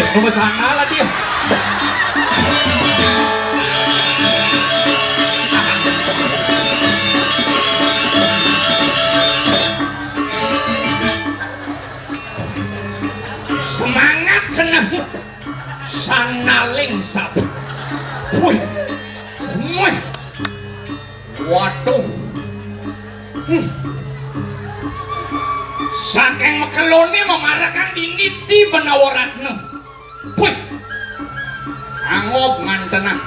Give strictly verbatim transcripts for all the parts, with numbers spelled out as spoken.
Nomor sana lah dia. Semangat kena sanaling sap. Wih. Wih. Waduh. Hmm. Saking mekelone memarekan dini di menawa ratna. Wih. Angob ngantenan.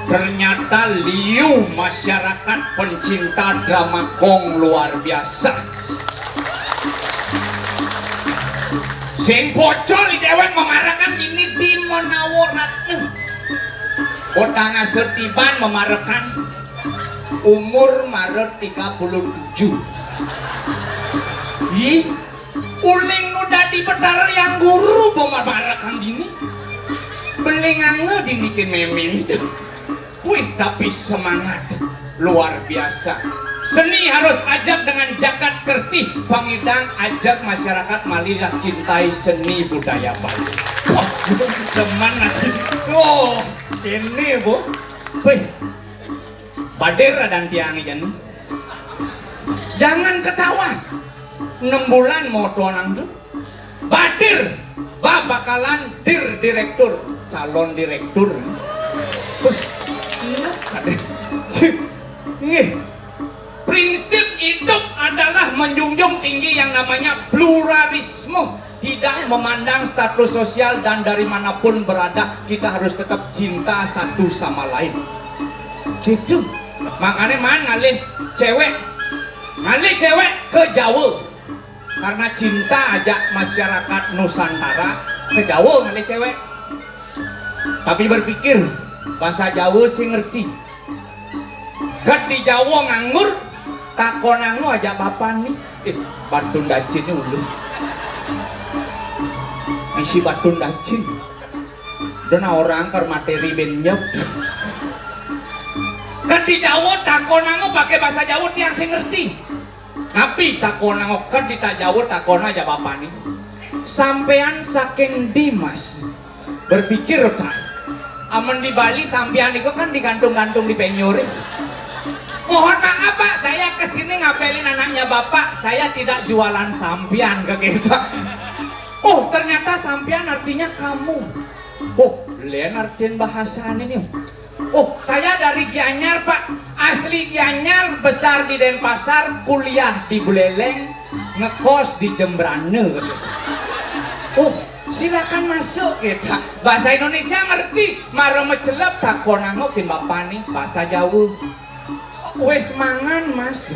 Ternyata liu masyarakat pencinta drama gong luar biasa. Sing pocol dewek memarekan dini di menawa ratna. Kota Ngasetiban memarekan umur Maret tiga puluh tujuh. Ih, uling nu dadi Betara Hyang Guru memarekan dini. Belinganga dini ké mémén. Wih, tapi semangat luar biasa. Seni harus ajak dengan jagat kertih, pangidang ajak masyarakat malih cintai seni budaya Bali. Wah, demen ati. Oh, ini, Bu. Wih, badir adan tiang ijan. Jangan ketawa. Enam bulan moto nang tu. Badir, ba bakalan dir direktur, calon direktur. Wih, iya, kadé. Nggih. Prinsip hidup adalah menjunjung tinggi yang namanya pluralisme, tidak memandang status sosial dan dari manapun berada, kita harus tetap cinta satu sama lain. Gitu. Makanya man ngalih cewek, ngalih cewek ke Jawa. Karena cinta ajak masyarakat Nusantara, ke Jawa ngalih cewek. Tapi berpikir, bahasa Jawa sing ngerti. Kat di Jawa nganggur, takonang nu ajak bapan ni. Eh, batun dacin ni ulun. Isi batun dacin. Dona orang kar materi benyep. Kat di Jawa takonang nu pakai bahasa Jawa tiang sing ngerti. Napi takonang nu kat di ta Jawa takonang ajak bapan ni. Sampean saking ndi, Mas? Berpikir, Cak. Amun di Bali sampean niku kan digantung-gantung di penjuri. Mohon maaf, Pak, saya kesini ngapelin anaknya Bapak. Saya tidak jualan sampean, kayak gitu. Oh, ternyata sampean artinya kamu. Oh, lain artian bahasa ini. Oh, saya dari Gianyar, Pak. Asli Gianyar, besar di Denpasar, kuliah di Buleleng, ngekos di Jembrana, kayak gitu. Oh, silakan masuk, gitu. Bahasa Indonesia ngerti, mara macelep takonang nu ké bapan ni, bahasa Jawa. Wis mangan, Mas.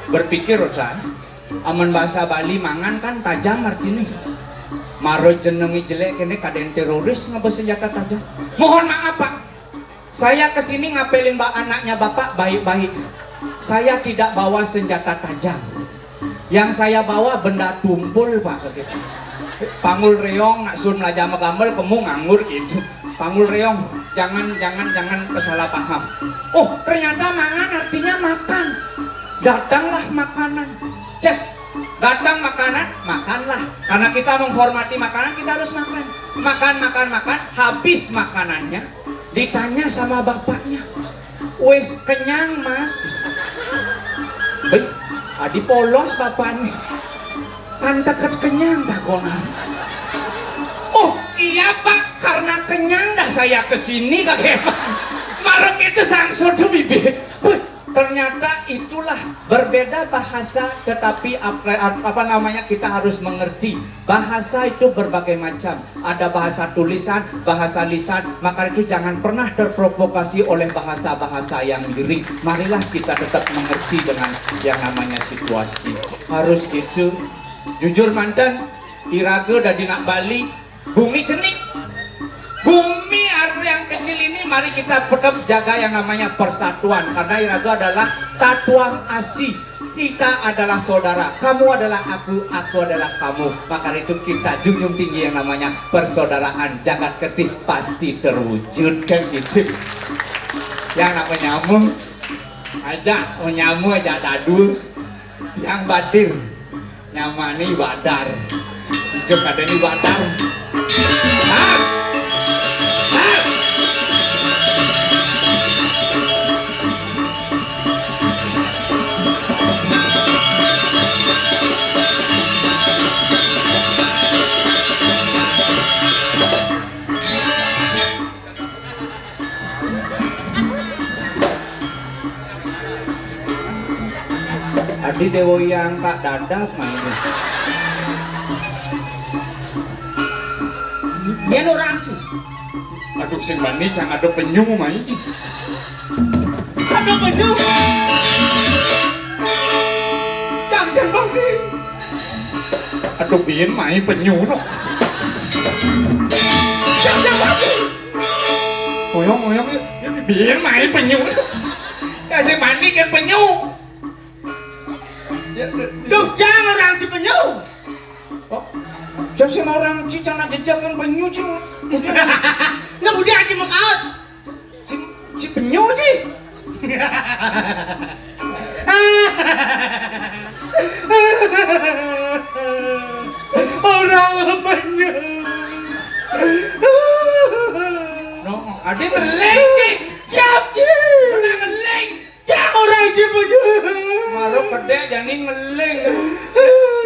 Berpikir, Ucai. Amun bahasa Bali mangan kan tajam artiné. Mara jenengé jelék kéné kadén teroris ngaba senjata tajam. Mohon maaf, Pak. Saya kesini ngapelin ba anaknya Bapak baik-baik. Saya tidak bawa senjata tajam. Yang saya bawa benda tumpul, Pak, gitu. Panggul reong, nak sun melajah magambel, kemu nganggur gitu. Panggul reong, jangan, jangan, jangan kesalah paham. Oh, ternyata mangan artinya makan. Datanglah makanan. Ces, datang makanan, makanlah. Karena kita menghormati makanan, kita harus makan. Makan, makan, makan, habis makanannya, ditanya sama bapaknya, "Wis kenyang, Mas?" Bih, adi polos bapak ni. Kan teket kenyang takonan. "Oh, iya, Pak, karena kenyang dah saya ke sini," kakek Pak. Marek itu sang sodo bibit. Wih, ternyata itulah berbeda bahasa, tetapi apa, apa namanya, kita harus mengerti. Bahasa itu berbagai macam. Ada bahasa tulisan, bahasa lisan. Maka itu jangan pernah terprovokasi oleh bahasa-bahasa yang miring. Marilah kita tetap mengerti dengan yang namanya situasi. Harus gitu. Jujur manten, iraga dadi nak Bali, bumi cenik. Bumi aru yang kecil ini, mari kita tetap jaga yang namanya persatuan. Karena iraga adalah tatuang asi. Kita adalah saudara. Kamu adalah aku, aku adalah kamu. Maka itu kita junjung tinggi yang namanya persaudaraan. Jagat kertih pasti terwujud, kan gitu. Yang namanya nyamuk aja, mau nyamuk aja dadul. Yang badir. Nyamani badar. Ijo kadén ni badar. Adi Dewa yang tak dadap mainnya. Yen orang sih. Aduh, sing bani cang ada penyu mai. Ada penyu. Cang sing bani. Aduh, biyen mai penyu no. Cang sing bani. Ngoyong-ngoyong ya. Biyen mai penyu. Cang sing bani kan penyu. Duh, cang orang si penyu. Oh, cang sing orang si cang nak jejak kan penyu si. Nah, udah si mekaut. Si, si penyu si. Orang penyu. No, ada ngeling si. Siap si. Pernah ngeling. Cang orang si penyu. Maro kedek jani ngeling.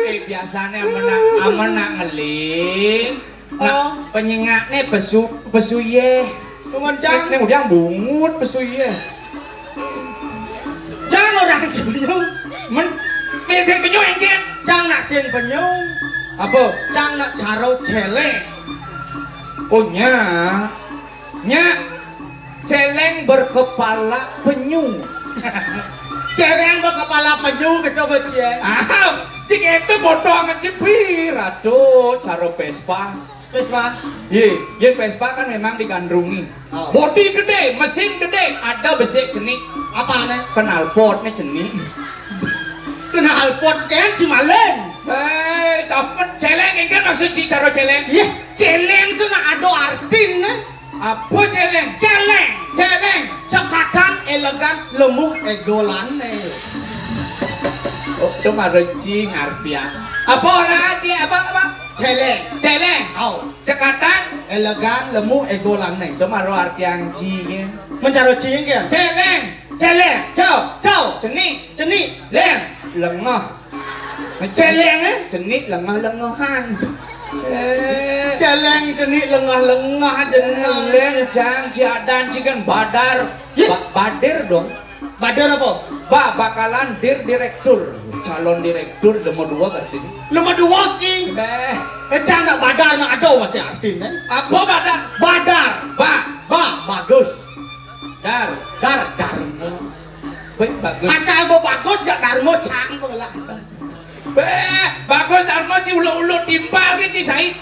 Eh, biasane amen nak, amen nak ngeling. Nak penyengakne pesu, pesu ye. Cuman cang. Nek udah bungut pesu ye. Cang orang si penyu. Men, sing penyu engken. Cang nak sing penyu. Apa? Cang nak caro celeng. Oh, nya. Nya. Celeng berkepala penyu. Celeng berkepala penyu gitu, Bos, ya. Ah, cik itu potongan cepir. Aduh, caro Vespa. Vespa? Ye, yen Vespa kan memang digandrungi. Oh. Bodi gede, mesin gede, ada besik cenik. Apa nih? Knalpot nih cenik. Knalpot kan si maling. Hei, tapi celeng ini kan maksud si caro celeng. Iya, celeng tuh nak ada artin nih. Apa celeng? Celeng. Celeng. Cekatan, elegan, lemu, egolane. Oh, itu mah Reci ngartian. Apa orang Aji? Apa, apa? Celeng. Celeng. Au. Cekatan. Elegan, lemu, egolane. Itu mah ro artian Ji, ya. Mencaro Ji, ya? Celeng. Celeng. Cau. Cau. Cenik. Cenik. Leng. Lengah. Celeng, eh? Cenik lengah-lengahan. Eh. Celeng cenik lengah-lengah, jeneng. Leng, jang, jadan, cikan, badar. Ye. Ba-, badir dong. Badar apa? Ba, bakalan dir direktur. Calon direktur nomor dua berarti. Nomor dua, Ci. Beh. Eh, cang nak badar, nak ada masih artinya. Apa badar? Badar. Ba. Ba, bagus. Dar. Dar, darmo. Wih, bagus. Asal mau bagus, gak darmo, cang, lah. Beh, bagus darmo, ci ulo-ulo timpal, ki, ci Said.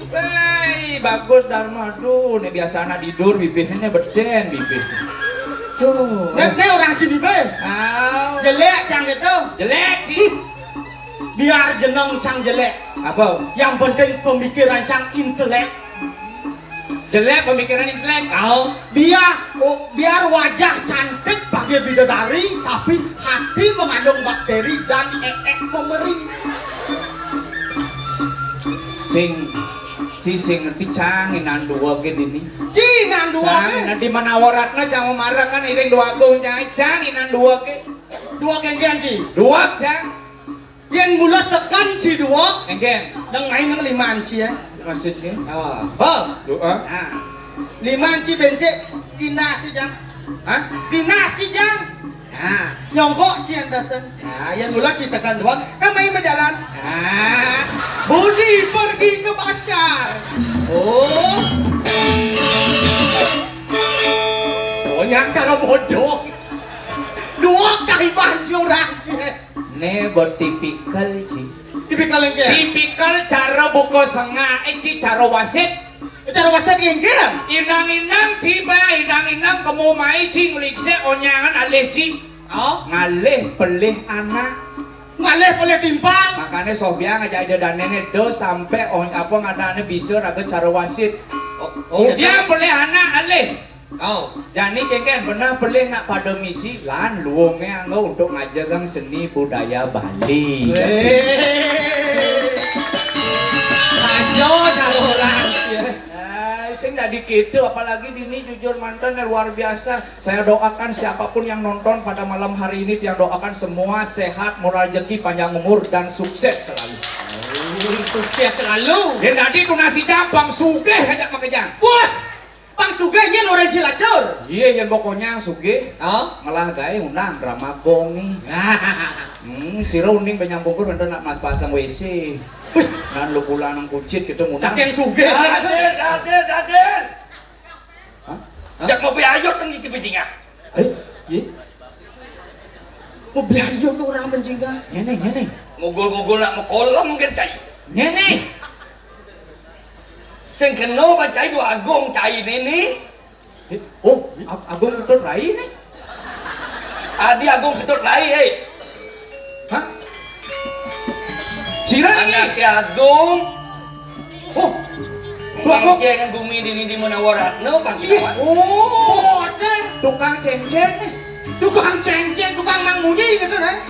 Beh, bagus darmo, aduh, nek biasa anak tidur, bibirnya beden, bibir. Tuh. Nek, nek orang sini, be. Au. Jelek, cang, gitu. Jelek, ci. Biar jeneng cang jelek. Apa? Yang penting pemikiran cang intelek. Jelek pemikiran intelek. Au. Biar, oh, biar wajah cantik bagai bidadari, tapi hati mengandung bakteri dan eek memeri. Sing, si sing ngerti cang inan dua gini nih. Ci inan dua gini. Cang inan di mana waratnya cang mau marah kan iring dua gong cang, cang inan dua gini. Dua genggian, Ci. Dua, cang. Yen mula sekan ci dua. Engken. Nang main nang limaan ci ya. Maksud ci? Oh. Bal. Doa. Nah. Limaan ci bensik dinas ci jang. Hah? Dinas ci jang. Nah, nyongkok ci andasan. Nah, yen mula ci sekan dua. Nang main berjalan. Nah. Budi pergi ke pasar. Oh. Banyak cara bodoh. Dua kali banci orang ci. Ne bo tipikal, Ci. Tipikal engke? Tipikal cara buka sengak, eh, Ci, cara wasit. Cara wasit engke? Inang-inang, Ci, ba, inang-inang kemu mai, Ci, nguliksik onyangan alih, Ci. Oh? Ngalih pelih anak. Ngalih pelih timpal. Makanya Sobiang aja ida danene do sampai on, apa ngadane bisa raga cara wasit. Oh, oh, dia pelih anak alih. Kau, jani kengken beneh pelih nak pada misi lan luwunge anggo untuk ngajegang seni budaya Bali. Weh. Ayo, taruh lah. Eh, sing dadi gitu, apalagi dini jujur mantan yang luar biasa. Saya doakan siapapun yang nonton pada malam hari ini, tiang doakan semua sehat, murah rezeki, panjang umur, dan sukses selalu. Oh, sukses selalu. Yang tadi tuh nasi campang, sugih aja makanya. Wah, pang sugih nyén orang Cilacap. Iya, yang pokoknya sugih. Hah? Ngelah gaé undang drama gong nih. Hmm, sira uning penyambung kur bentar nak mas pasang W C. Wih, nan lu pulang nang kucit gitu, mundang. Saking sugih. Hadir, hadir, hadir. Hah? Hah? Jak mau biayot kan gitu bajingan. Eh, iya. Mau biayot tuh orang bajingan. Ngene, ngene. Ngugul-ngugul nak mekolom mungkin cai. Ngene. Sing kena pancai dua agung cai nini. Eh, oh, Ag-, Agung Ketut Rai nih. Adi Agung Ketut Rai, eh. Hah? Sira ini? Anak Ki Agung. Oh, Dua Agung. Cengcengan bumi dini di Menawa Ratna, Pak. Iya. Oh, bosen. Tukang cengceng nih. Tukang cengceng, tukang Mang Muni gitu, Rai.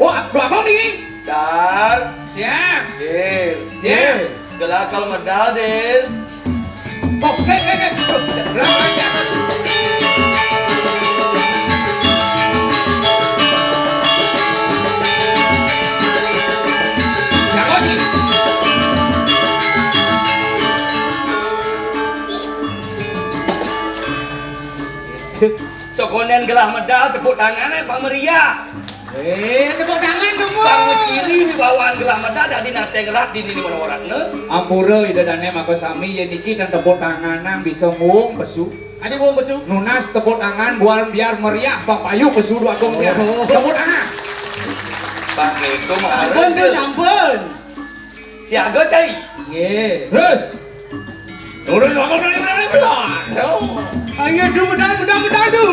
Oh, Dua Agung nih. Dar. Ya. Dir. Ya. Gelah kal medal, Dir. Oh, hei, hei, hei. Siapa sih? Sekonen gelah medal, tepuk tangan, eh, Pak Meriah. Eh, tepuk tangan dong, Bang. Ciri wibawaan gelah medal dadi nate ngerat di nini Menawa Ratna. Ampura Ida Dane maka sami, yen niki tan tepuk tangan nang bisa muung pesu. Adi muung pesu. Nunas tepuk tangan buat biar meriah, Bang Payu pesu Dua Agung biar. Oh. Tepuk tangan. Bang itu mah. Sampun, tuh, sampun. Siaga, cai. Nggih. Terus. Turun lawan dari mana, Bang? Ayo, du, medal, medal, medal, du.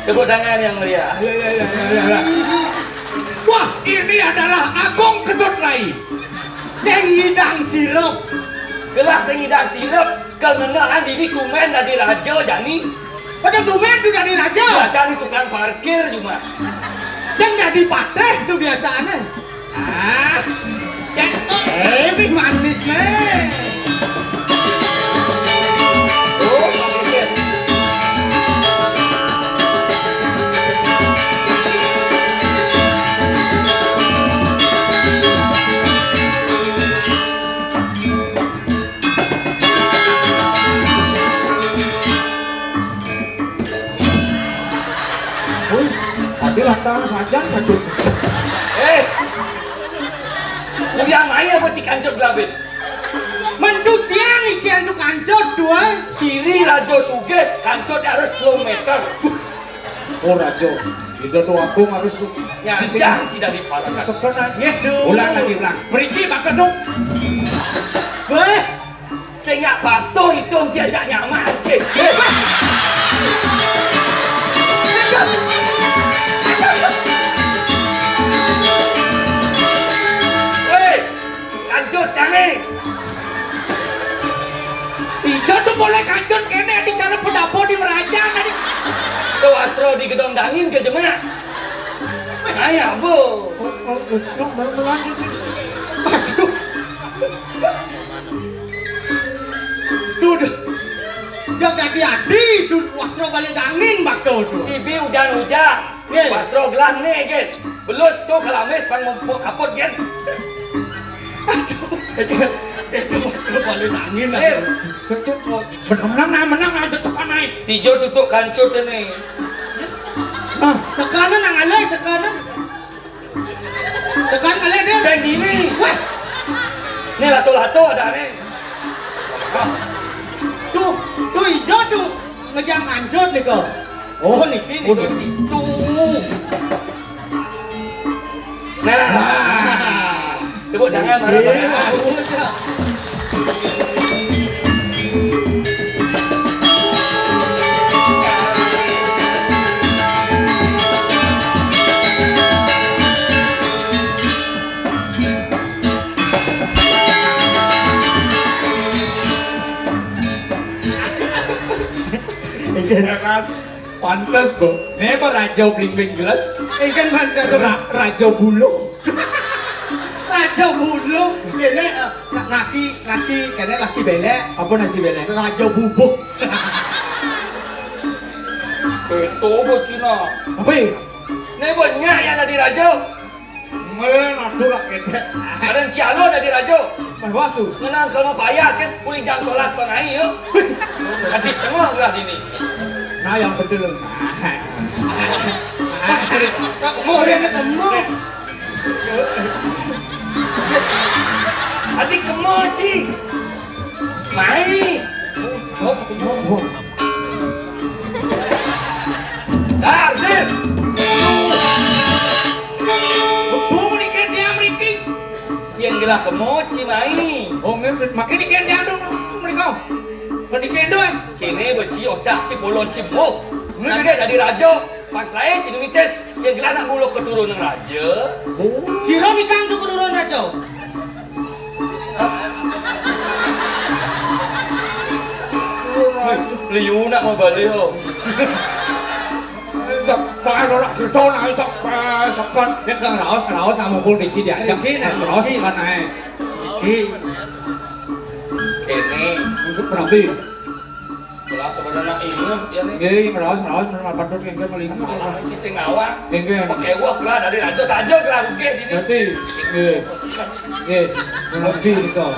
Tepuk tangan yang meriah. Ya, ya, ya, ya, ya, ya. Wah, ini adalah Agung Ketut Rai. Sing ngidang sirup. Gelah sing ngidang sirup, kal ngenaan dini kumen dadi raja jani. Pada kumen tu dadi raja. Biasane tukang parkir cuma. Sing dadi patih tu biasane. Ah, eh, wih manis nih. Oh, manis ya. Wih, tadi lantaran saja ngajut. Eh, udah main apa cik kancut gelabin? Mentu tiang ician tu kancut, tuan. Ciri raja sugih, kancut harus dua meter. Oh, raja. Ida tu agung harus tu. Ya, jangan tidak diparahkan. Sebenarnya. Gitu. Ulang lagi, ulang. Berhenti, Pak Kedung. Weh. Sing nggak patuh itu diajak nyaman, sih. Weh, kancut, cangé. Ijo tuh mulai kancut kene di cara pendapo di meraja tadi. Tuh, Astro di gedong dangin ke jemak. Ayo, Bu. Oh, oh, oh, oh, baru mulai. Aduh. Duh, duh. Yang hati-hati, duh, wasra balik dangin, bakto, duh. Bibi ujan-ujan. Nggih. Wasra gelah nih, Gen. Belus tuh kalamis pang mau kaput, Gen. Aduh, itu, itu wasra balik dangin, Nggih. Aduh. Betul, betul. Menang, menang, menang, aja tekan naik. Ijo tutuk kancut ini. Nah, sekarang nang alai, sekarang. Tekan malih, Dil. Sing dini. Wah. Nih lato-lato ada nih. Tuh, tuh ijo tuh. Ngejang kancut nih kok. Oh, niki nih. Udah itu. Nah. Wah. Tepuk tangan, marah, marah. Iya, bagus, ya. Ya kan? Pantes, Bu. Né apa raja blimbing geles? Ingkang raja Ra-, raja buluh. Raja buluh. Ini, eh, na-, nasi, nasi, kene nasi belek. Apa nasi belek? Raja bubuk. Itu, Bu Cina. Apa ya? Ini banyak yang dari raja. Men, aduh lah, ketek. Ada yang cialo dari raja. Meh waktu. Ngenang sama payas kan, pulih jam sebelas setengah, ya. Hati semua belah ini. Nah, yang betul. Mau dia ketemu. Hati kemo, Ci. Mai. Oh, oh, oh. Dar, Dir. Bu, menikah dia meriki. Yang gelah kemo, Ci, mai. Oh, nggih, makin iki ndang dong, menika. Menika ndong. Kene beci otak Ci bolon Ci mok. Nggih. Nanti dari raja, pas lain Ci numitis, yang gelah nak muluk keturunan raja. Oh. Sira nikang tuh keturunan raja. Liu nak mau balik yo. Pak ora cerita nak cok, eh, sekon. Ya, kan raos, raos, sama pun Riki diajak. Riki, nah, raos, Riki. Kan ae. Riki. Kene. Untuk berarti. Kelas sebenarnya ini, ya, nih. Nggih, raos, raos, menawa patut kengke melingkar. Masalah iki sing ngawang. Nggih, nggih. Pakai wah, lah, dari raja saja, lah, nggih, ini. Berarti, nggih. Nggih, berarti itu.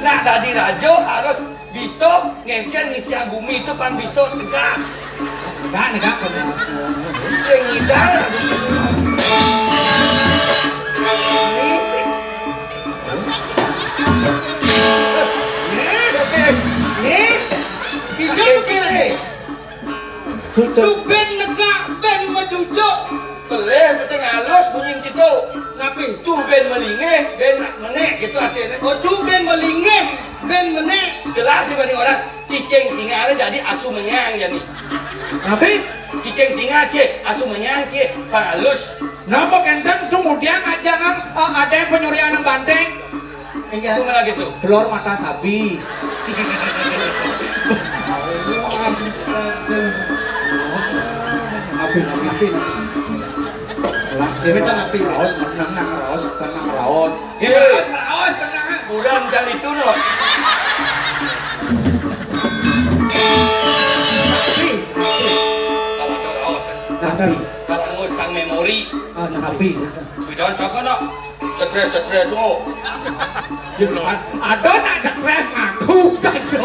Nah, dari raja harus bisa ngengkel ngisi bumi itu kan bisa tegas. Negak, negak, kan. Sing ngidal. Ini. Nih, nih, bisa begini. Tuh ben negak, ben mejujuk. Pelih, sing halus bunyi situ. Napi? Tuh ben melingih, ben nak menek gitu artinya. Oh, tuh ben melingih, ben menek. Jelas sih bani orang, cicing singa ada jadi asu menyang jadi. Napi? Cicing singa, Ci, asu menyang, Ci, pang halus. Napa kenten kemudian aja nang, eh, ada yang penyurian nang banteng? Iya. Itu mana gitu? Telur mata sapi. Api, api, api. Lah, ini kan api raos, menang nang raos, tenang raos. Ya, raos, raos, tenang. Kurang jam itu, no. Api, api. Kalau ada raos, Napi? Kalau angut sang memori. Ah, napi? Bidang cakap nak. Stres, stres, oh. Ada nak stres ngaku saja.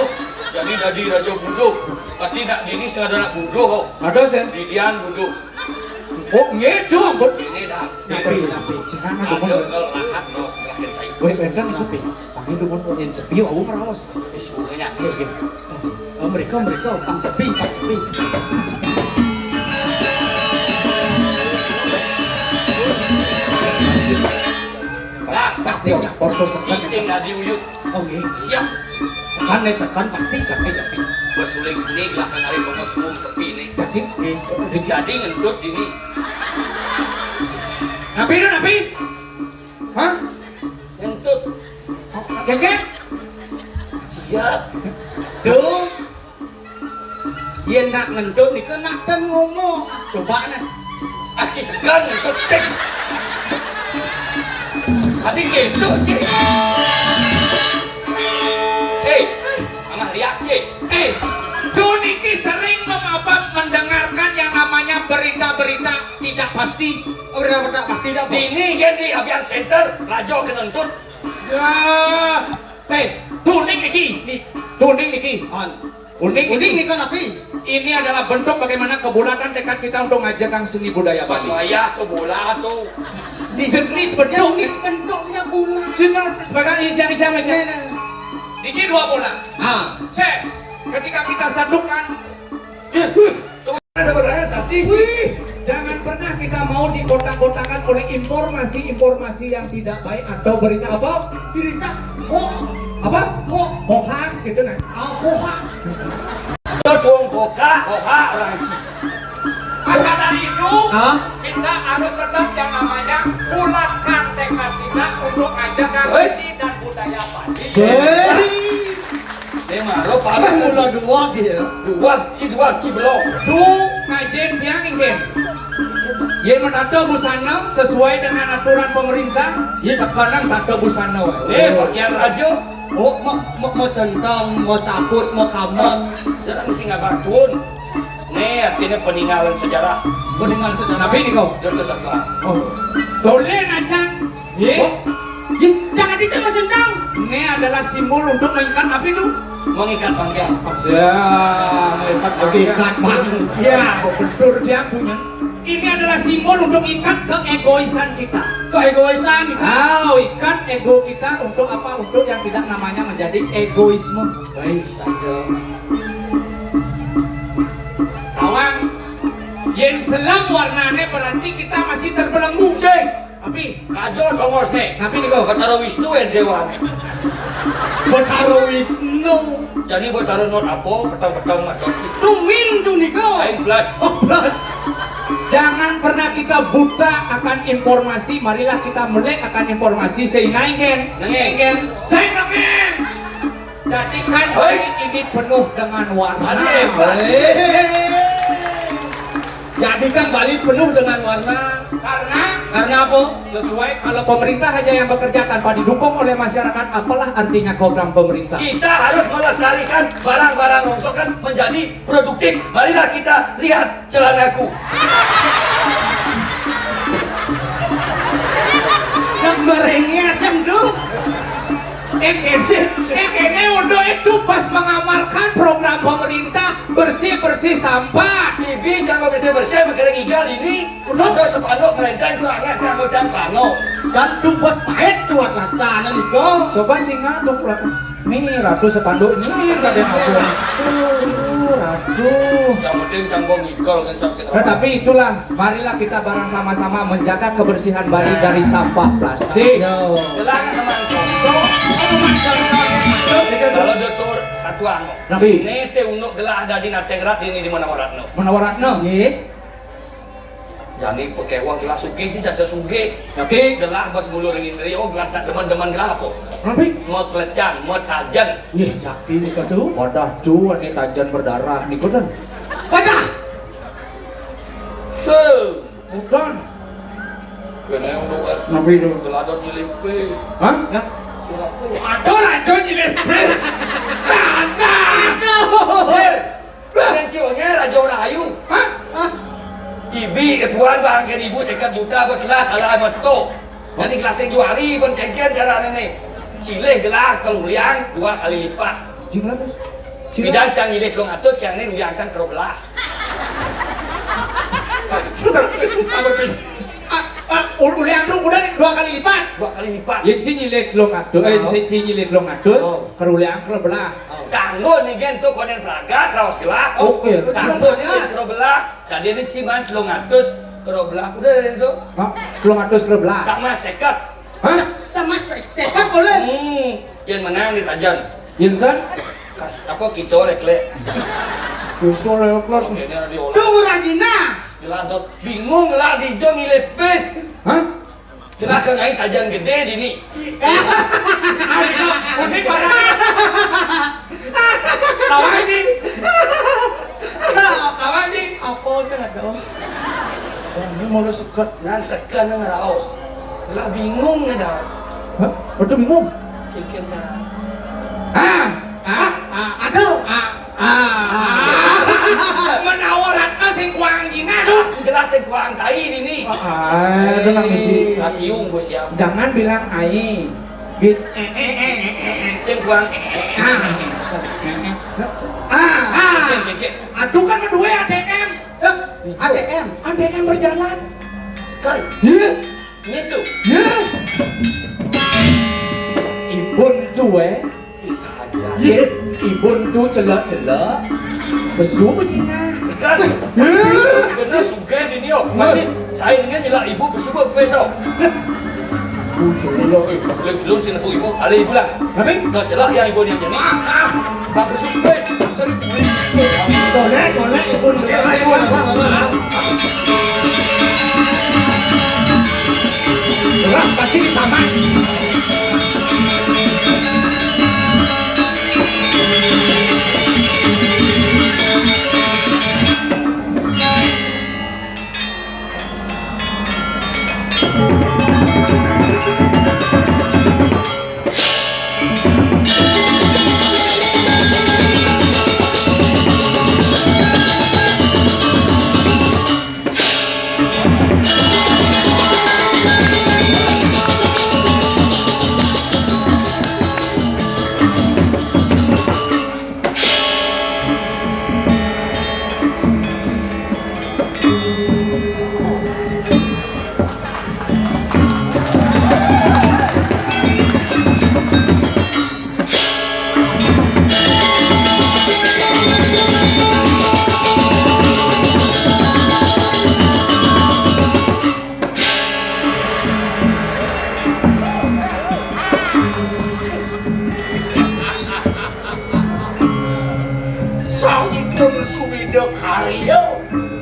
Jadi, jadi raja bodoh. Tapi nak dini sing ada nak bodoh, oh. Ada, sih. Didian bodoh. Oh, ngedo, ampun. Ini dah. Napi, napi? Jangan ada kalau lahat, no, sebelah kiri. Weh, benteng, napi? Tapi itu pun punya sepi, aku merawas. Semuanya. Iya, iya. Oh, mereka, mereka, pang sepi, pang sepi. Lah, pasti orang porto sekan. Sing nggak diuyut. Oh, iya. Siap. Sekan nih, sekan pasti sepi, tapi. Bos uling ini lah kan hari mau suung sepi nih. Jadi, iya. Jadi ngentut ini. Napi itu, napi? Hah? Ngentut. Gege? Siap. Duh. Yen nak ngentut niku nak ten ngomong. Coba nah. Aci sekan ngentut, cek. Tadi gitu, cek. Hei, Mama lihat, cek. Eh, tuh niki sering mem-, apa, mendengarkan yang namanya berita-berita tidak pasti. Berita-berita pasti tidak, Bu? Ini kan di Abian Center, Rajo Kenuntut. Ya. Eh, tuning niki. Nih. Tuning niki. On. Unik. Unik ini. Nih kan api? Ini adalah bentuk bagaimana kebulatan tekad kita untuk ngajakkan seni budaya Bali. Pas wayah ke bola tuh. Ini jenis bentuk. Jenis bentuknya bola. Cuma sebagai isian-isian aja. Nah, nah. Ini dua bola. Ah. Ces. Ketika kita satukan, ada beraya sakti. Wih, jangan pernah kita mau dikotak-kotakan oleh informasi-informasi yang tidak baik atau berita apa? Berita hoax. Apa? Hoax. Hoax gitu nah. Ah, hoax. Itu dong hoax, hoax orang. Maka dari itu, hah? Kita harus tetap yang namanya bulatkan tekad kita untuk ngajakkan seni dan budaya Bali. Hei. Eh, maro paling mula dua gitu ya. Dua, ci dua, ci belum. Duh, ngajen tiang, nggih. Yen menata busana sesuai dengan aturan pemerintah, ya sekarang tata busana wae. Eh, pakaian raja. Oh, ma, ma, ma sentang, ma sabut, ma kaman. Jangan sing abakun. Nih, artinya peninggalan sejarah. Peninggalan sejarah. Tapi ini kau. Dia ke sebelah. Oh. Boleh, Nacan. Ye? Oh, ye, jangan di sini, Mas Endang. Ini adalah simbol untuk mengikat apa itu? Mengikat bangga. Ya, mengikat bangga. Mengikat bangga. Ya, betul dia punya. Ini adalah simbol untuk ikat keegoisan kita. Keegoisan kita. Ah, ikat ego kita untuk apa? Untuk yang tidak namanya menjadi egoisme. Baik saja. Tawang, yen selam warnane berarti kita masih terbelenggu. Sing. Tapi kajol bangos ne. Tapi niku Betara Wisnu ya dewan. Betara Wisnu. Jadi Betara Nur apa? Petang-petang mata. Tumin tu niku. Lain belas. Oh, belas. Jangan pernah kita buta akan informasi. Marilah kita melek akan informasi sehingga ingin. Nengin. Ingin. Saya nengin. Jadikan Hei. Ini penuh dengan warna. Ada hebat. Hei. Jadikan Bali penuh dengan warna. Karena Karena apa? Sesuai, kalau pemerintah hanya yang bekerja tanpa didukung oleh masyarakat, apalah artinya program pemerintah? Kita harus melestarikan barang-barang rongsokan menjadi produktif. Marilah kita lihat celanaku. Nak merengek asam tu. Eh kene, eh kene udah itu pas mengamalkan program pemerintah bersih-bersih sampah. Bibi jangan bersih-bersih, mikirin igal ini. Udah. Ada sepanduk melenteng tuh, anget, kamu jam kano. Dan tu bos pahit tu atas tanah itu. Coba singa tu pula. Nih, ratu sepanduk ini yang kadang aku. Tuh, ratu. Yang penting jangan igal kan, cak. Nah, tapi itulah, marilah kita bareng sama-sama menjaga kebersihan Bali dari sampah plastik. Yo. Gelang teman. Kalau dokter satu anu. Nabi. Ini teh unuk gelah ada di Natengrat ini di mana waratno. Mana waratno? Nggih. Jani pakai uang gelas sugih, ini jasa sugih. Tapi gelah bos ngulur ini, oh gelas tak demen-demen gelah apa? Nabi. Mau kelecan, mau tajen. Nggih, jaki nika tu. Wadah tu, ini tajen berdarah niku kan. Wadah. Se. Bukan. Kena yang luar. Nabi tu. Gelah ada nyilipis. Hah? Ya. Ada raja nyilipis. Ada. Aduh. Hei. Bukan ciwanya Raja Rahayu. Hah? Hah? Ibi, eh, buan barang ke ibu sekat juta buat gelas ala meto. Jadi gelas yang juari pun cengken cara nenek. Cilih gelas keluliang dua kali lipat. Jumlah tu. Bidan cang nyilih telung atus, kian ni ruliang cang kero gelas. Ah, ah, ul-, uliang tu udah dua kali lipat. Dua kali lipat. Yen sing nyilih telung atus, eh, sing, sing nyilih telung atus, oh, keruliang kero belah. Oh. Tanggo ni gen tu konen pelagat, raos gelah. Oh, iya. Tanggo ni kero belah. Tadi ni ciman telung atus kero belah. Udah dari tu. Hah? Telung atus kero belah. Sama seket. Hah? Sama se-, seket boleh. Hmm, yang menang di tajan. Yang kan? Kas, apa kisah reklek? Kisah reklek. Oke, ini ada diolah. Tuh, Rajina. Jelas dot. Bingung lah di jong ilipis. Hah? Jelas kan aing tajan gede di ni. Ini parah. Lawan ini. Lawan ini. Apa sih ada? Wah, ini mau lu seket. Nah, seket nang raos. Lah bingung nih dah. Hah? Betul bingung. Kikir cara. Ah, ah, ah, aduh, ah, ah, ah. Menawa Ratna sing kuang Cina tuh. Jelas sing kuang tai di ni. Ah, itu nang misi. Nasiung bos ya. Jangan bilang ai. Bit, eh, eh, eh, eh, eh, eh. Sing kuang. Ah. Ah, ah. Kikir, kikir. Aduh kan kedua A T M. Eh, A T M. A T M berjalan. Kan. Iya. Ini tuh. Iya. Ibun tuh, eh. Bisa aja. Iya. Ibun tuh celak-celak. Besu apa Cina? Sekan. Iya. Bener suka ini, oh. Nanti saya dengan nyelak ibu besu apa besok. Belum, belum sih nepuk ibu. Ada ibu lah. Tapi? Kau celak yang ibu yang jadi. Ah, ah. Bagus sih, weh. Sorry. Boleh, boleh, ibu. Ibu, ibu. Lah, pasti di taman. Ida karya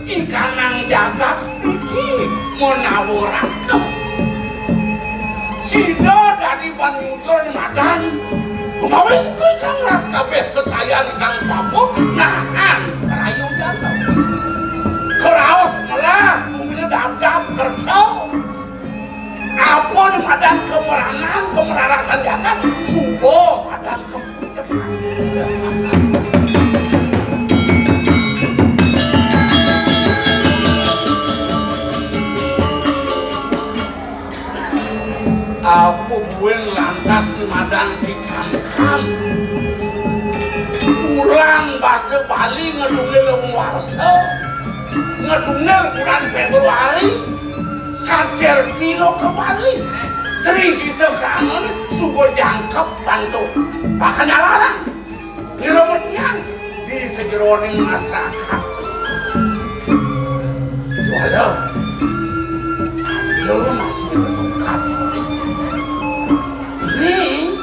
ikanang jagat iki menawa ratna. Sida dadi ban nyujur di madan. Kumawis kuwi kang rat kabeh kesayan kang papa nahan rayu jagat. Keraos melah bumine dap-dap kerja. Apa madan kemeranan, kemeraratan jagat, suba madan kepucepan. Apa buin lantas di madan dikangkang? Ulang basa Bali ngedungil wong warsa, ngedungil bulan Februari, Satir tilo kebali. Tri kita kangen suba jangkep bantu. Pakan larang. Ngira metian di sejeroning masyarakat. Juala. Ada masih bekas. Ning,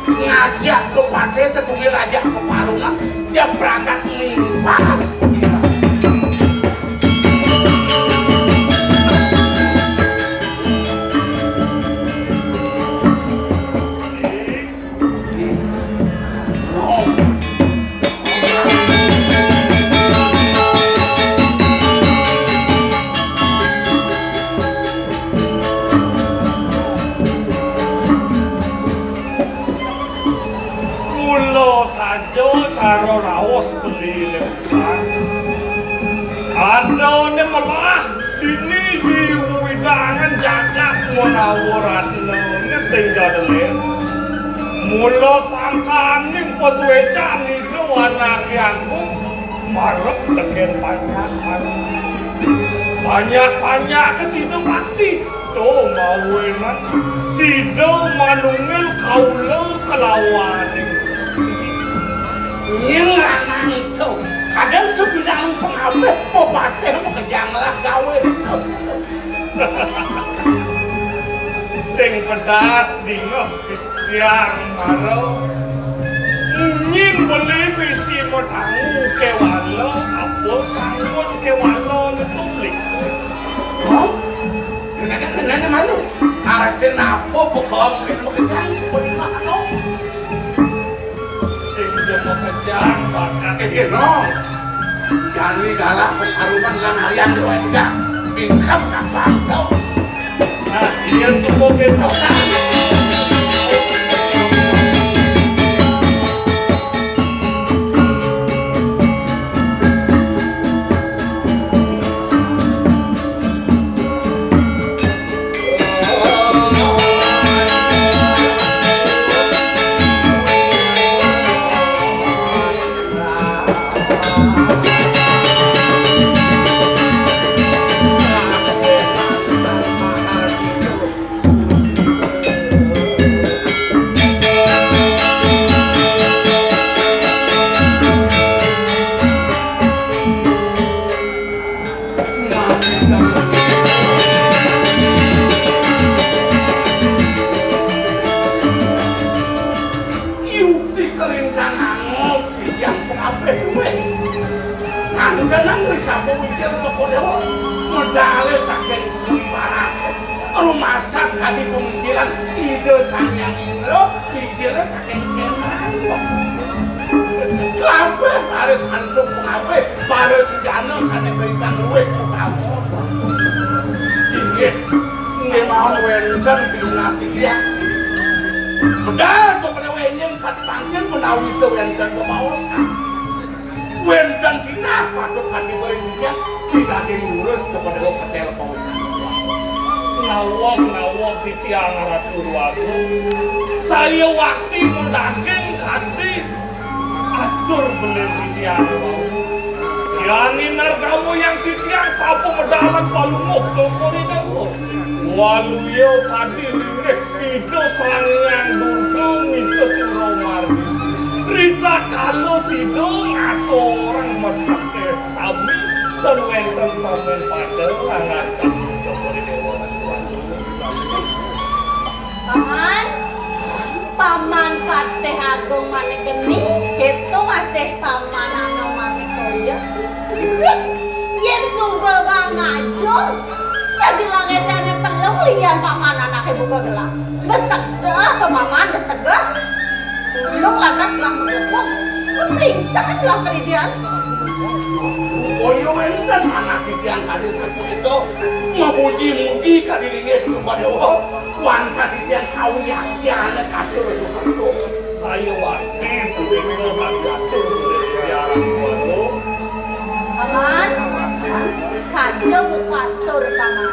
ngajak ke pate setunggil aja ke parungan, dia berangkat mimpas. Mula saja cara raos beli lebusan. Adané melah dini di wewidangan jagat menawa ratnané sing gadelin. Mula sangkaning pasuécan Ida Anaké Agung marep tekén panjak. Panjak-panjak sida bakti. Tuh, mawinan sida manungil kaula kelawaning Gusti. Nyén ranang to, kadang sebilang pengabeh pepatih makejang lah gawe. Sing pedas dingeh titiang mara. Munyin beli misi matangu kewala, apa tangun kewala netulik. Hah? Nenek, nenek malu. Arti napa pekong ini makejang seperti mana? Sing jema kejang bakat. Eh, no. Jani galah pertarungan lan harian dewa tiga. Bingkam satu angkau. Nah, iya semua kita. Yukti kalintang angop titiang pengabeh luwih. Ngantenang wis sapa wikir Cokor Dewa, medale saking Kulibarat. Rumasak kadi pemikiran Ida Sang Hyang Indra, pikire saking Kemran. Kabeh harus antuk pengabeh, para sejana sane kalintang luwih utama. Inggih, kemawon wenten pinunasi griya. Medal Cokor Dewa enjing kadi mangkin menawi wenten bebaosan. Wenten titah patut katiba ing titiang, pinaging lurus Cokor Dewa ketel pawecan. Nawang-nawang titiang Ratu Rwagung. Saya wakti medaging kadi atur belir titiang wau. Yan inargama yang titiang sapa medalan palungguh Cokor Dewa. Waluya kadi linggih Ida Sang Hyang Durga misa Suramardi. Rita kala sida ngasorang mesake sami lan wenten sami pada nganggap Cokor Dewa. Paman, Paman Patih Agung Manik Geni, keto asih Paman Anom Manik Toya. Yén suba bang ngajul, jadi langétané pelung lian paman anaké buka gelah. Bes tegeh to paman, bes tegeh. Belum lantas gelah mengepung. Pingsan lah kedidian. Boyo énten anak titiang kadi sapunika, mamuji-muji kadi linggih Sukadewa, wantah titiang kawiaktian katur. Saya wati punika kadi atur. Paman, saja bukatur, Paman.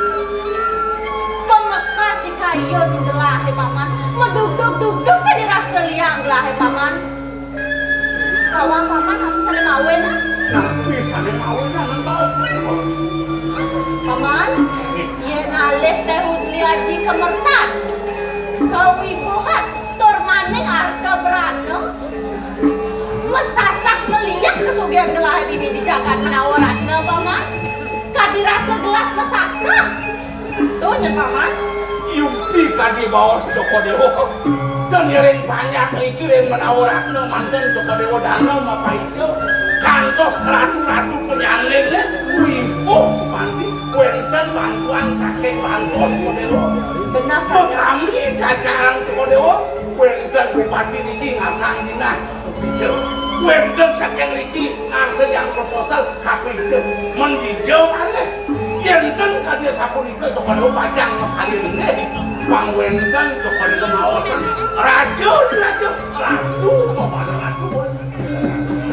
Pemekas di kayun gelahé, Paman. Medugdug-dugdug tadi rasa liang gelahé, Paman. Kawan Paman, aku sané mawin, ah. Nah, bisa nih mawin, ah, nang baos. Paman, yén alih téh Udli Aji kemertan. Kawibuhan, tur maning arta brana. Mesasah meliak kesugihan gelahé dini di jagat Menawa Ratna, Paman. Kadi rasa gelas mesasah. Tuh, nyén Paman. Yukti kadi baos Cokor Déwa. Dan ngiring panjak niki ring Menawa Ratna manten Cokor Déwa dana mapaica. Kantos ratu-ratu penyandingné wibuh panti wénten bantuan saking bantos Cokor Déwa. Benar saja. Kami cacaran Cokor Déwa, wénten bupati niki ngasang dinah. Ijo, wénten saking mriki ngarsayang proposal kaping ijo. Men dija malih. Yén ten kadi sapunika Cokor Déwa pacang makalih nggih. Pang wénten Cokor Déwa maosan. Raja, raja, ratu, mapada ratu.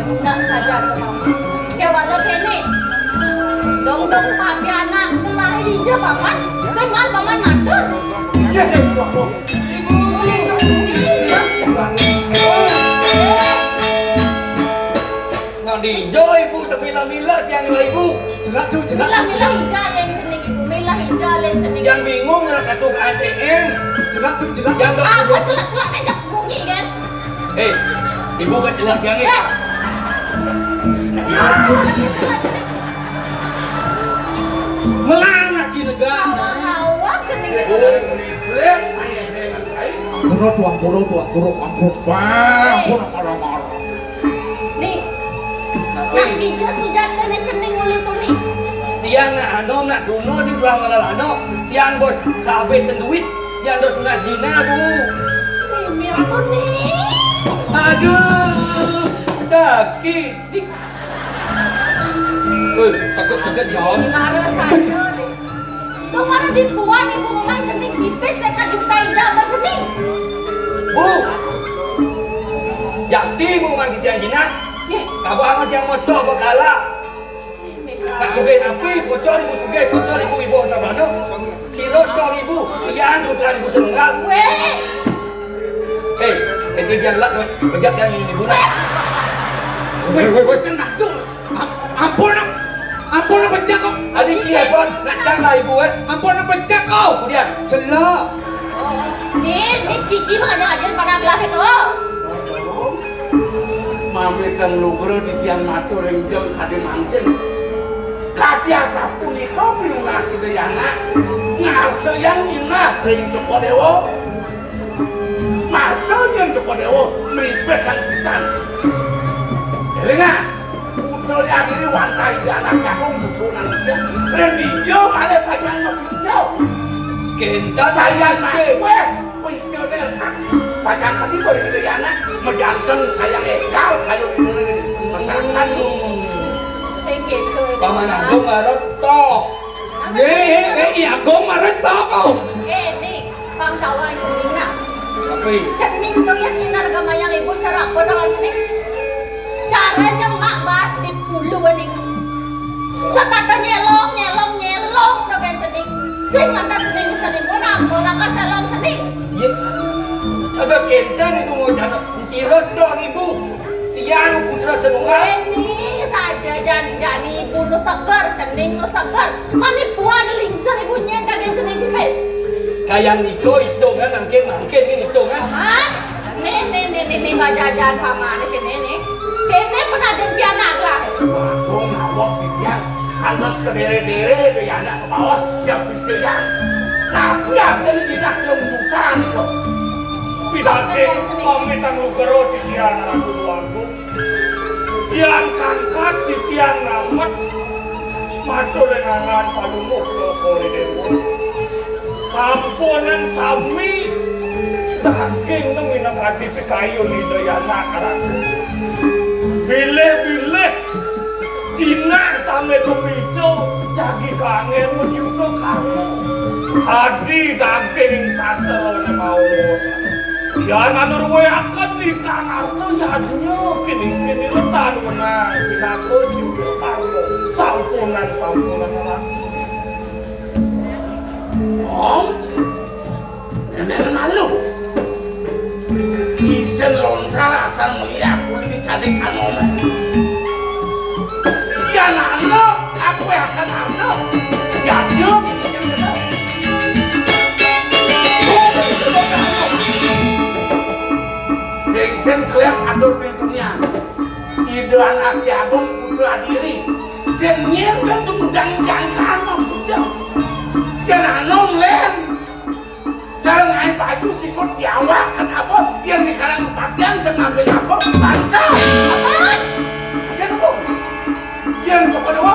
Benar saja, Paman. Kéwala kéné. Dong-dong pati anak mulai dija, Paman. Sing man Paman matur. Nggih, nggih, Ibu. Ibu. Ibu. Nah, dija Ibu temilah-milah tiang lah Ibu. Jelak tuh, jelak tuh, milah-milah jelak. Ija yang cening Ibu, milah ija yang cening. Yang bingung lah katuh A T M. Jelak tuh, jelak. Yang apa jelak-jelak aja bunyi kan? Eh, Ibu kan jelak tiang eh. Eh. Melana Cinega. Awak cening. Ibu. Ampun, tuang, ampun, tuang, ampun, ampun, ampun, ampun, ampun, ampun. Nih. Tapi nak kija sujatine cening uli tu nih. Tiang nak ano, nak duno sing tuang ngelal ano. Tiang bos sehabis duit, tiang dos tunas jina, Bu. Mimil tu nih. Aduh, sakit. Woi, sakit-sakit jangan. Marah saja nih. Tuh marah dibuan ibu memang cening pipis saya juta ijab cening. Bu, yakti bu memang titiang jina. Yeh. Kabar amat yang motor berkala. Nak sugih napi, bocor ibu sugih, bocor ibu ibu orang mana? Silo tong ibu, iyan putra ibu senunggal. Weh. Eh, eh si dia lak, bejak yang ini bulan. Weh, weh, weh, kena dus. Am-, ampun, am-, ampun, pecah kok. Adi ciepon, nak cang lah ibu eh. Ampun, pecah kok. Kemudian. Celak. Nih, nih cici makanya aja pada gelah itu. Mami teng lugra titiang matur ring jeng kadi mangkin. Kadi asapunika pinunas Ida Yana ngarsayang inah ring Cokor Dewa. Masa nyén Cokor Dewa mripit kang pisan. Élingang, putra Yadiri wantah Ida Anak Cakung sesuunan Ida. Ring dija malih pacang mapincau. Kénten sayan mati wéh. Picune lekang. Pacang kadi bari gedé anak, majanten sayang égal kayu dina masyarakat. Sing kéto. Paman Agung marep tok. Éh, éh, éh, I Agung marep tok, oh. Éh, nih, pang kawan cening nah. Apa? Cening dong yang inar gamayang ibu cara apa dong cening? Cara nyemak bas di pulu ning. Setata nyelong, nyelong, nyelong dong cening. Sing lantas cening bisa nimbun apa lakar selong cening. Iya. Atas kénten ibu mau cara sirot dong ibu. Tiang putra senunggal. Ini saja jani-jani ibu nu seger, cening nu seger. Mani puan lingsir ibu nyén daging cening pipis. Kayang niko hitungan mangkin mangkin ini hitungan. Hah? Nih, nih, nih, nih, nih, bajajan paman nih, nih, nih. Kéné penaden pianak lah. Waduh, ngawak titiang. Kan mas kedere-dere, ya anak ke bawah, ya pincayang. Tapi artinya tidak kelem bukan itu. Pinake, pamitan lugero titiang ratu tuanku. Tiang kangkat titiang namet. Atur lenangan palungguh Cokor I Déwa. Sampunang sami daging nang minakadi pikayun Ida Hyang Anak Ratu. Bilih-bilih jinah sami kapica jagi kangen majuta karma. Adi daging sastra maos. Yan anuruhaken ingkang arta yadnya kini-kini letan menang pinaka juta karma. Sampunang, sampunang, Ratu. Om, nenek malu. Isin lontar asal melihat kulit dicadik anom. Yan ana, aku akan ana. Yadnya, Kéngkén kalian atur pintunya. Ida Anak Agung Putra Diri. Jén nyén dan tumudang jangkaan mah bujang. Jén anom lén. Cara ngaé baju sikut di awak kan apa? Yang dikarang kepatian sing ngambil apa? Bantah. Apa? Aja nunggu. Yén coba dewa,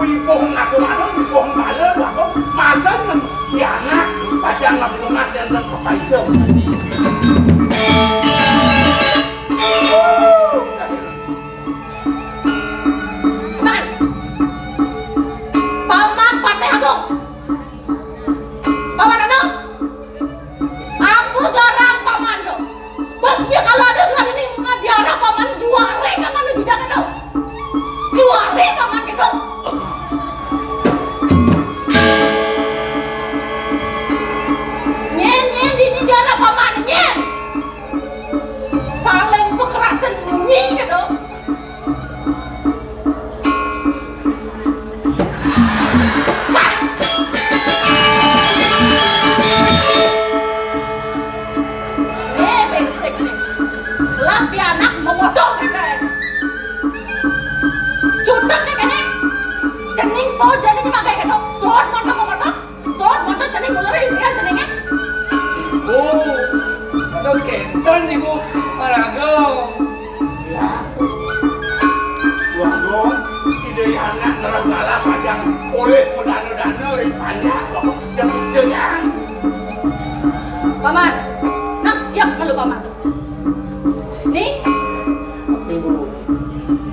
wibuh ngatur-atur, wibuh bala, wibuh masa nang kianak, pacan nang rumah dan nang kepaijem. Paman, Paman Patih Agung. Paman anu, apa garang Paman to? Bes nya kalau ada ngadini ngadiara Paman juare Paman nu jidak to. Juare Paman gitu. Nyen, nyen, dini diara Paman, nyen. Saling pekerasan bunyi gitu. Éh, brengsek né. Lah pianak memotong kéné. Cutek né kéné. Cening sot jani nyemak kéné. Sot mantap memotong. Sot mantap cening mulai dia ceningnya. Oh, terus kénten Ibu Palagong. Siap. Wah, Gong, ide anak ngerah bala pajang oleh medana-dana ring panjak kok. Yang bicengan. Paman, nang siap malu Paman. Nih, Ibu.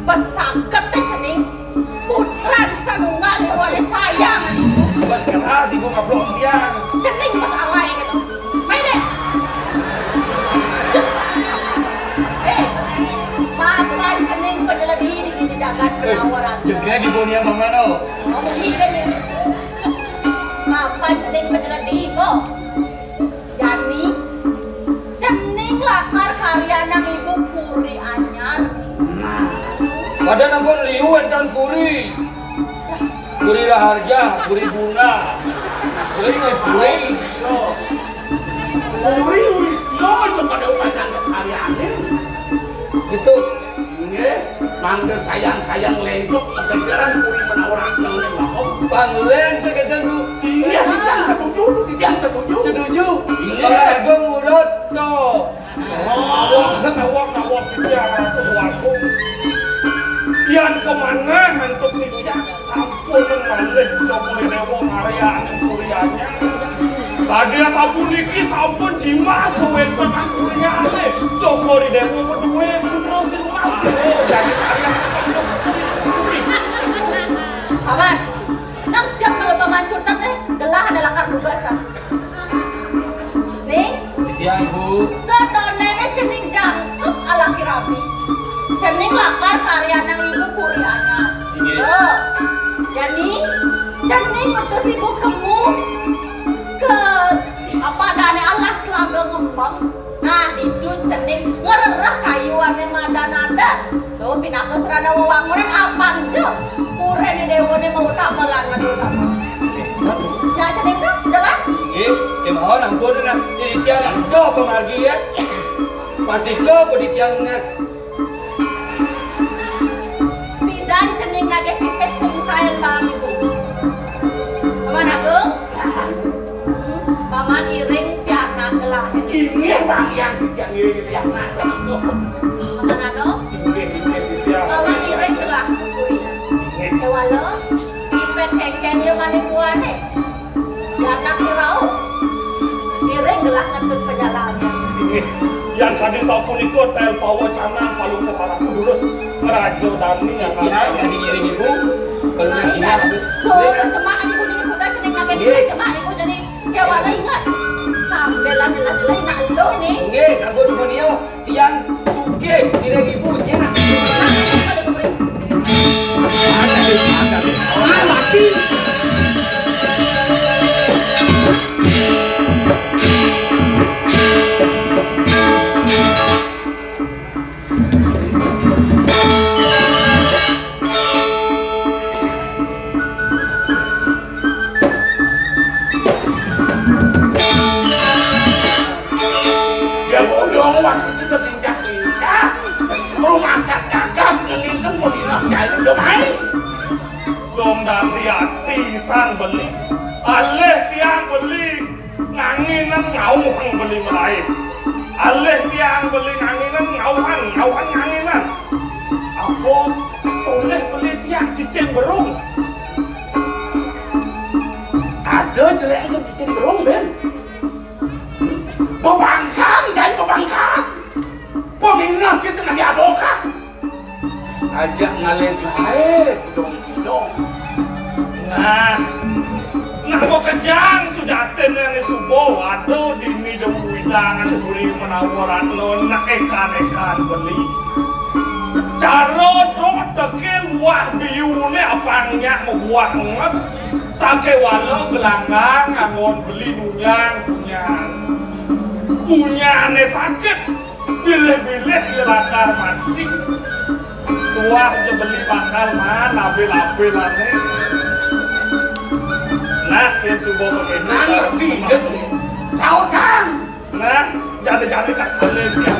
Pesangket deh cening. Putran sanunggal kuane sayang. Bas keras Ibu ngaplok pian. Cening pas alai gitu. Main deh. Cek. Eh, papan cening penjeledi di, di jagat penawaran. Juga di dunia mama no. Ngomong gini deh. Cek. Papan cening penjeledi kok. Jani, cening lakar karyanang Ibu puri anyar. Nah, pada nampun liu entan puri. Puri Raharja, Puri Guna. Puri Puri. Puri Wisnu itu pada upacan karyanin. Gitu. Inggih, mangda sayang-sayang lenjuk kekejaran puri menawarkan ning wakum. Panglen tegeden, Bu. Inggih, titiang setuju, titiang setuju. Setuju. Inggih. Pangagum urut to. Awak, awak, awak, titiang ratu wakum. Yan kemangan antuk titiang. Sampun malih Cokor I Déwa ngaryanin puri anyar. Tadi sapuniki sampun jimat kawéntenan puri anyar. Cokor I Déwa madué putra sing emas. Dadi karyanin puri. Paman, nang siap kalau Paman curtat deh, gelah ada lakar tugas ah. Ning, titiang, Bu. Sadonene cening jangkep alaki rabi. Cening lakar karyanang Ibu puri anyar. Inggih. Tuh. Jani, cening utus Ibu kemu ke apa dane alas Telaga Ngembang. Nah, ditu cening ngrereh kayuane madan-adan. Tuh, pinaka serana wewangunan apang je. Purene dewane mau utama lan madul utama. Ya, cening tuh, jalan. Nggih, kemawon ampun nah. Jadi tiang ijo pamargi ya. Pasti ko budi tiang nes. Pidan cening nagih pipis sing kaen bang ibu. Paman Agung. Paman iring pianak gelah. Inggih, Bang, yang titiang ngiring pianak, Bang. Paman Agung. Inggih, inggih, titiang. Paman iring gelah kuring. Inggih. Kewala, Kéngkén ya maning kuané. Di atas rauh. Ngiring gelah ngentut pejalané. Inggih, yan kadi sapunika tel pawacanan palupuh Ratu Durus, Raja Dani. Iya, jadi ngiring ibu. Kalau nggak siap, tuh, cemak ibu jadi kuda cening nagih. Nggih. Cemak ibu jadi kéwala inget. Sambil lah, lah, lah, nak eluh nih. Nggih, sampun semuanya. Tiang sugih, ngiring ibu, nggih, nasi. Ah, mati. Ya, boyong waktu itu berlincah-lincah. Rumasat dagang ngelintung peminah jahil udah main. Dong dari ati sang beli. Alih tiang beli nganginan ngauhang beli melayu. Alih tiang beli nganginan ngauhang, ngauhang nganginan. Apa boleh beli tiang cicing berung? Ada jelek itu cicing berung, Ben. Bebangkang, jai bebangkang. Peminah cicing lagi adokan. Ajak ngalih gaé, cidong-cidong. Nah, nah, makejang sujatin yang subuh, aduh, dini demu widangan beli menawa ratna, nak ekan-ekan beli. Cara dot tekil wah biune apang nyak mabuah enget, sakéwala gelanggang anggon beli nunyang, nunyang. Punyané sakit, bilih-bilih ya lakar mati. Tuah ja beli bakal maan abil-abilané. Nah, yén suba begini. Nah, ngerti, ngerti. Tau, Cang. Nah, jadi-jadi tak boleh ya.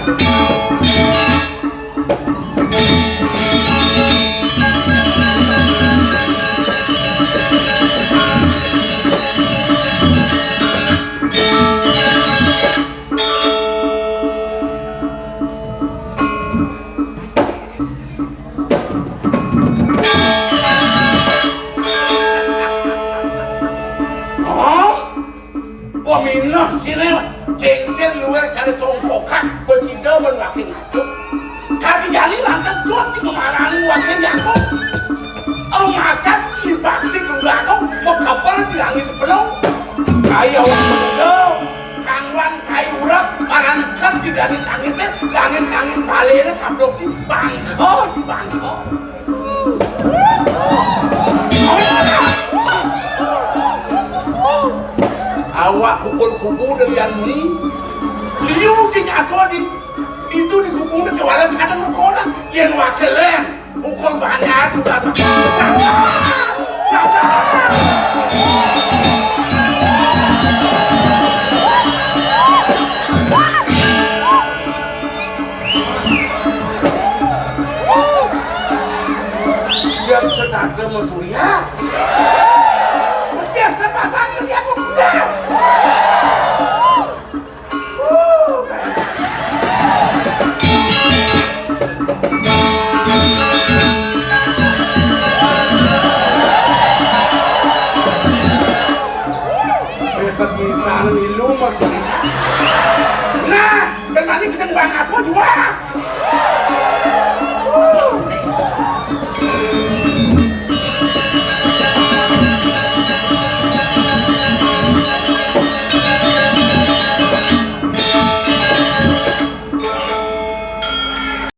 Hah? Peminah siné céngcén luwér cara congkokan, besida men waké ngajuk. Kadi jani lantang tuak di kemaraning waké jago. Rumasat di baksi keluarga, mekeper di langit belum. Kaya wong muda. Kangwan kai urep, marang nekep di langit-langité, langit-langit baléné kablok di bangka, di bangka. Awak kukul kubu dari anu ni. Liu cing ato di itu di kubu di kewala sadang rekonan. Yen wakelen. Pukul banyak sudah. Jam setata mau surya. Udah sepasang kerja udah. Repot pisan milu, Mas. Nah, dengan ini bisa bang apa juga?